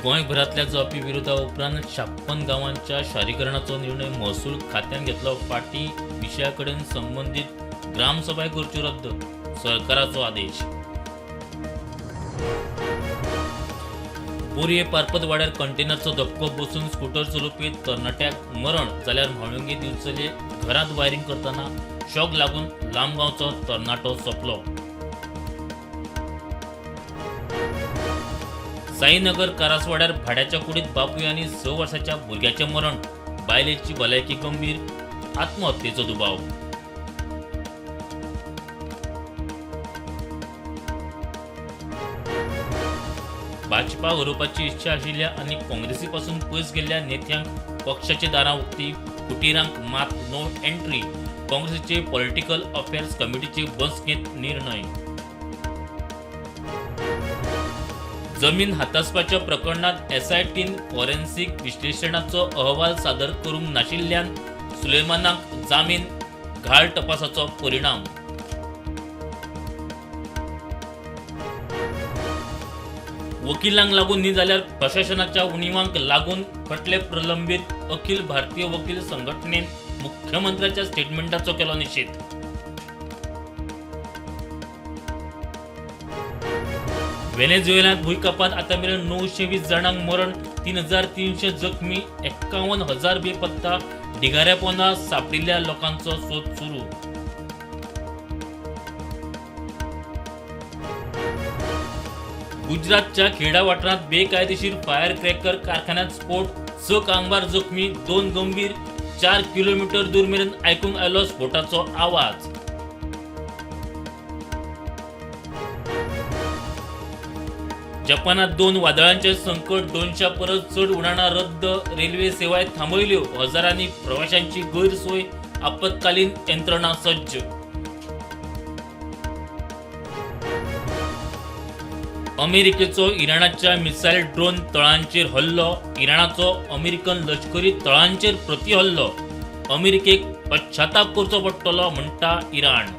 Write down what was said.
गोंयभरांतल्या जावपी विरोधा उपरांत 56 गांवांच्या शारीकरणाचो निर्णय महसूल खात्यान घेतलो. फाटीं विशया कडेन संबंदीत ग्रामसभाय करच्यो रद्द, सरकाराचो आदेश. बोरये पारपतवाड्यार कंटेनरचो धपको बसून स्कुटर चलोवपी तरणाट्याक मरण, जाल्यार म्हाळुंगे दिवचले घरांत वायरिंग करतना शॉक लागून लामगांवचो तरणाटो सोंपलो. साईनगर करासवाड्यार भाड्याच्या कुडीत बापूय आनी 6 वर्सांच्या भुरग्याचें मरण, बायलेची भलायकी गंभीर, आत्महत्येचो दुबाव. भाजपा हरोवपाची इच्छा आशिल्ल्या आनी काँग्रेसी पासून पयस गेल्ल्या नेत्यांक पक्षाची दारां उक्ती, कुटीरांक मात नो एंट्री. काँग्रेसीचे पॉलिटिकल अफेअर्स कमिटीचे बसकेंत निर्णय. जमीन हातासपाच्या प्रकरणात एसआयटीन फॉरेन्सिक विश्लेशणाचो अहवाल सादर करूंक नाशिल्ल्यान सुलेमानाक जामीन, घाळ तपासाचो परिणाम. वकिलांक लागून न्ही जाल्यार प्रशासनाच्या उणिवांक लागून खटले प्रलंबीत, अखिल भारतीय वकील संघटनेन मुख्यमंत्र्याच्या स्टेटमेंटाचो केलो निशेध. व्हेनेझुएलांत भुंयकांपांत आतां मेरेन 920 जाणांक मरण, 3300 जखमी, 51,000 बेपत्ता, ढिगाऱ्यापोंदा सांपडिल्ल्या लोकांचो सोद सुरू. गुजरातच्या खेडा वाठारांत बेकायदेशीर फायर क्रॅकर कारखान्यात स्फोट, 6 कामगार जखमी, 2 गंभीर, 4 किलोमीटर दूर मेरेन आयकूंक आयलो स्फोटाचो आवाज. जपानात 2 वादळांचे संकट, 200 परस चड उडाणां रद्द, रेल्वे सेवाय थांबयल्यो, हजारांनी प्रवाशांची गैरसोय, आपत्कालीन यंत्रणा सज्ज. अमेरिकेचो इराणाच्या मिसायल ड्रोन तळांचेर हल्लो, इराणाचो अमेरिकन लश्करी तळांचेर प्रतिहल्लो, अमेरिकेक पश्चाताप करचो पडटलो म्हणटा इराण.